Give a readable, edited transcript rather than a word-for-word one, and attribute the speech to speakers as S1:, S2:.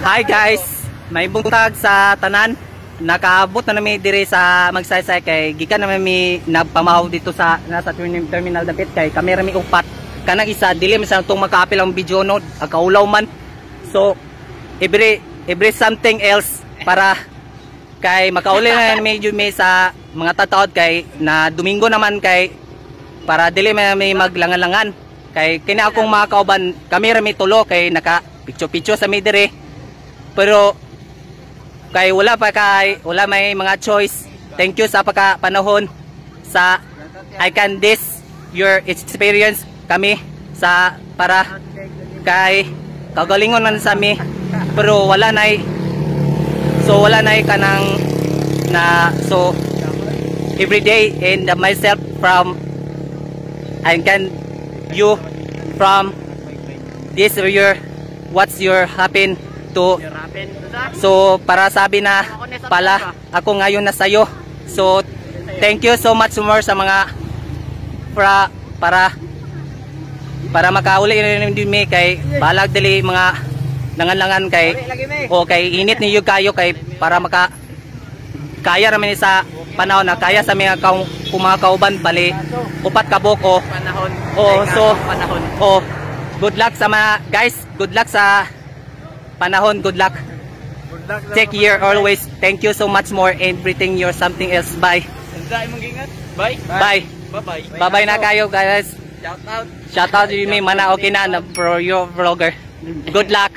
S1: Hi guys, may buntag sa tanan. Nakaabot na nami diri sa Magsaysay kay gikan na mi nagpamahaw dito sa nasa terminal dapit kay kami ra mi upat. Kanang isa dili man sa tong makaapil ang video no, kaulaw man. So every something else para kay makauli na medyo mi sa mga tataod kay na Domingo naman kay para dili man mi maglangan-langan. Kay kini akong mga kauban, kami ra mi tulo kay naka picture-picture sa mi diri. Pero kay wala pa, kay wala may mga choice. Thank you sa pagka panahon sa I can this your experience kami sa para kay kagalingon man sa mi, pero wala nay, so wala nay kanang na. So every day and myself from I can you from this year, what's your happen to. So para sabi na pala ako ngayon na sayo. So thank you so much more sa mga para makauli rin din mi kay balag dili mga langan-langan kay o kay init niyo kayo kay para maka kaya raman ni sa panahon na kaya sa mga kung mga kauban bali upat ka buok.
S2: Panahon.
S1: Oo,
S2: Teka, panahon.
S1: Oh, good luck sa mga guys, good luck sa panahon, good luck.
S2: Good luck.
S1: Take care always. Thank you so much more, everything your something else. Bye.
S2: Unsa imong gingat? Bye.
S1: Bye.
S2: Bye-bye.
S1: Bye-bye na kayo, guys.
S2: Shout out.
S1: Shout out to me mana, okay na for your vlogger. Good luck.